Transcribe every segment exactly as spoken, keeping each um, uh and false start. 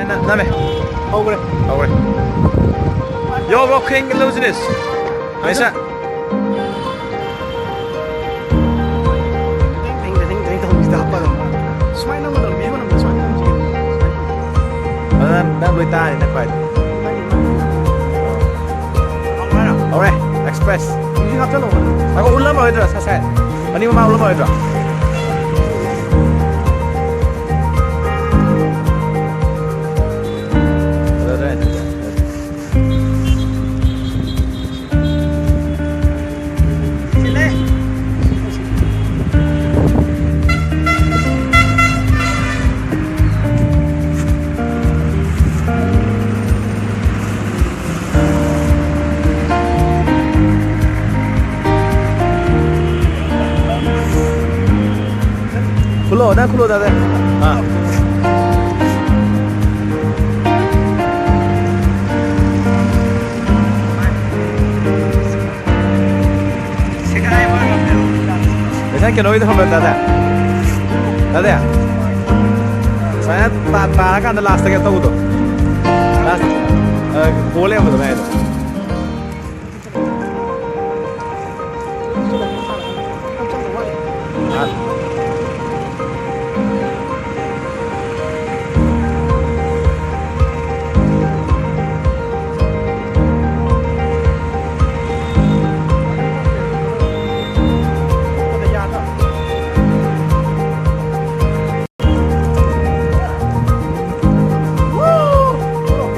ꯅꯝꯃꯦ꯫ ꯍꯧꯈ꯭ꯔꯦ꯫ ꯍꯧꯔꯦ꯫ ꯌꯣ, ꯕ꯭ꯔꯣ, ꯈꯦꯡ ꯂꯧꯁꯤꯅꯦ꯫ ꯄꯩꯁꯥ꯫ ꯁꯨꯃꯥꯏꯅ ꯅꯝꯒꯗꯕꯅꯤ, ꯃꯤ ꯑꯃꯅ ꯁꯨꯃꯥꯏꯅ ꯅꯝꯁꯤ꯫ ꯅꯪ, ꯅꯪ ꯂꯣꯏ ꯇꯥꯔꯦ, ꯅꯪ ꯈ꯭ꯋꯥꯏ꯫ ꯍꯧꯔꯦ, ꯑꯦꯛꯁꯄ꯭ꯔꯦꯁ꯫ ꯃ꯭ꯌꯨꯖꯤꯛ ꯍꯥꯞꯆꯜꯂꯣ꯫ ꯉꯥꯏꯈꯣ, ꯎꯠꯂꯝꯃꯔꯣꯏꯗ꯭ꯔꯣ, ꯁꯠ ꯁꯠ? ꯃꯅꯤꯡ ꯃꯃꯥꯡ ꯎꯠꯂꯝꯃꯔꯣꯏꯗ꯭ꯔꯣ? ꯈꯨꯜꯂꯣ, ꯅꯪ ꯈꯨꯜꯂꯣ, ꯗꯥꯗꯥ꯫ ꯑꯥ꯫ ꯉꯁꯥꯏ ꯀꯩꯅꯣꯒꯤꯗꯣ ꯈꯪꯕ꯭ꯔꯥ, ꯗꯥꯗꯥ? ꯗꯥꯗꯥ? ꯁꯨꯃꯥꯏꯅ ꯇꯥ-, ꯇꯥꯔꯀꯥꯟꯗ ꯂꯥꯁꯇ ꯀꯩꯅꯣ ꯇꯧꯕꯗꯣ꯫ ꯂꯥꯁ, ꯑ, ꯍꯣ ꯂꯩꯔꯝꯕꯗꯣ ꯃꯌꯥꯏꯗ꯫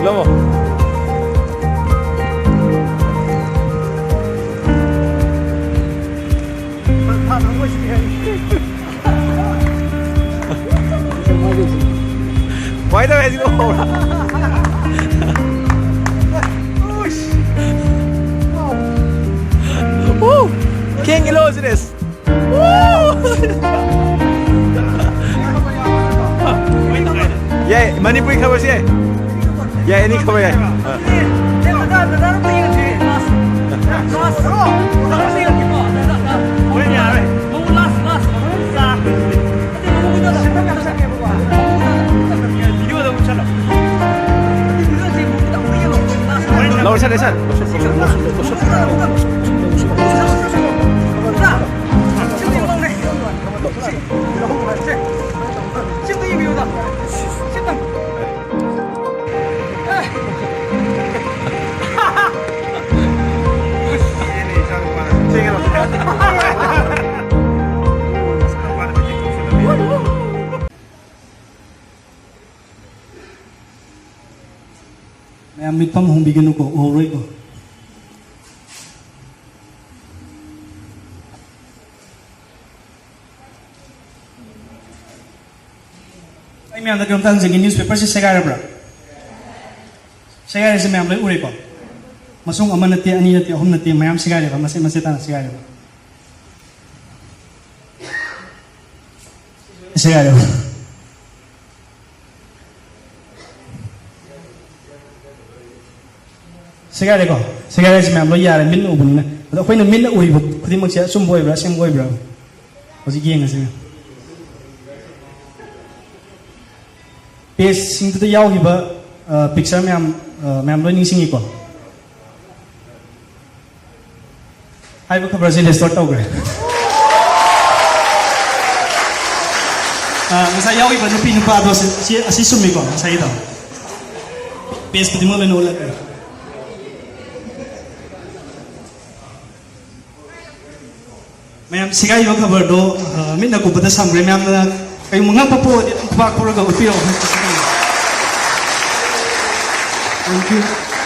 ꯂꯧꯑꯣ꯫ ꯀꯃꯥꯏ ꯇꯧꯋꯦ ꯍꯥꯏꯁꯤꯕꯣ? ꯎ! ꯀꯦꯡꯒꯤ ꯂꯣ ꯁꯤꯔꯦꯁ꯫ ꯌꯥꯏ, ꯃꯅꯤꯄꯨꯔꯤ ꯈꯕꯔꯁꯤ ꯌꯥꯏ꯫ ꯌꯥꯏ, ꯑꯅꯤ ꯈꯕꯔ ꯌꯥꯏ꯫ ꯑꯥ꯫ ꯂꯧꯁꯜ, ꯂꯧꯁꯜ꯫ ꯃꯌꯥꯝ ꯃꯤꯠꯐꯝ ꯍꯣꯡꯕꯤꯒꯅꯨꯀꯣ, ꯎꯍꯧꯔꯣꯏꯀꯣ꯫ ꯑꯩ ꯃꯌꯥꯝꯗ ꯀꯩꯅꯣꯝꯇ ꯍꯪꯖꯒꯦ, ꯅ꯭ꯌꯨꯁꯄꯦꯄꯔꯁꯦ ꯁꯦꯒꯥꯏꯔꯕ꯭ꯔꯥ? ꯁꯦꯒꯥꯏꯔꯤꯁꯦ ꯃꯌꯥꯝ ꯂꯣꯏ ꯎꯔꯦꯀꯣ? ꯃꯁꯨꯡ ꯑꯃ ꯅꯠꯇꯦ, ꯑꯅꯤ ꯅꯠꯇꯦ, ꯑꯍꯨꯝ ꯅꯠꯇꯦ, ꯃꯌꯥꯝ ꯁꯦꯒꯥꯏꯔꯦꯕ, ꯃꯆꯦꯠ ꯃꯆꯦꯠ ꯇꯥꯅ ꯁꯦꯒꯥꯏꯔꯦꯕ꯫ ꯁꯦꯒꯥꯏꯔꯦꯕ꯫ ꯁꯦꯒꯥꯏꯔꯦꯀꯣ? ꯁꯦꯒꯥꯏꯔꯤꯁꯦ ꯃꯌꯥꯝ ꯂꯣꯏ ꯌꯥꯔꯦ, ꯃꯤꯠꯅ ꯎꯕꯅꯤꯅ꯫ ꯑꯗꯣ ꯑꯩꯈꯣꯏꯅ ꯃꯤꯠꯅ ꯎꯔꯤꯕ ꯈꯨꯗꯤꯡꯃꯛꯁꯦ ꯑꯆꯨꯝꯕ ꯑꯣꯏꯕ꯭ꯔꯥ, ꯑꯁꯦꯡꯕ ꯑꯣꯏꯕ꯭ꯔꯥ? ꯍꯧꯖꯤꯛ ꯌꯦꯡꯉꯁꯤ꯫ ꯄꯦꯖꯁꯤꯡꯗꯨꯗ ꯌꯥꯎꯈꯤꯕ, ꯑ, ꯄꯤꯛꯆꯔ ꯃꯌꯥꯝ, ꯑ, ꯃꯌꯥꯝ ꯂꯣꯏ ꯅꯤꯡꯁꯤꯡꯉꯤꯀꯣ? ꯍꯥꯏꯕ ꯈꯕꯔꯁꯦ ꯔꯦꯁꯇꯣꯔ ꯇꯧꯈ꯭ꯔꯦ꯫ ꯑ, ꯉꯁꯥꯏ ꯌꯥꯎꯈꯤꯕ ꯅꯨꯄꯤ ꯅꯨꯄꯥꯗꯣ ꯁꯤ, ꯁꯤ, ꯑꯁꯤ ꯆꯨꯝꯃꯤꯀꯣ ꯉꯁꯥꯏꯒꯤꯗꯣ? ꯄꯦꯖ ꯈꯨꯗꯤꯡꯃꯛ ꯂꯣꯏꯅ ꯎꯠꯂꯛꯈ꯭ꯔꯦ꯫ ꯃꯌꯥꯝ ꯁꯤꯒꯥꯏꯕ ꯈꯕꯔꯗꯣ, ꯑ, ꯃꯤꯠꯅ ꯀꯨꯞꯄꯗ ꯁꯝꯈ꯭ꯔꯦ꯫ ꯃꯌꯥꯝꯅ ꯀꯩꯒꯨꯝꯕ ꯉꯛꯄ ꯄꯣꯛꯑꯗꯤ ꯑꯗꯨꯝ ꯈꯨꯕꯥꯛ ꯈꯨꯔꯒ ꯎꯠꯄꯤꯔꯛꯑꯣ꯫ Thank you꯫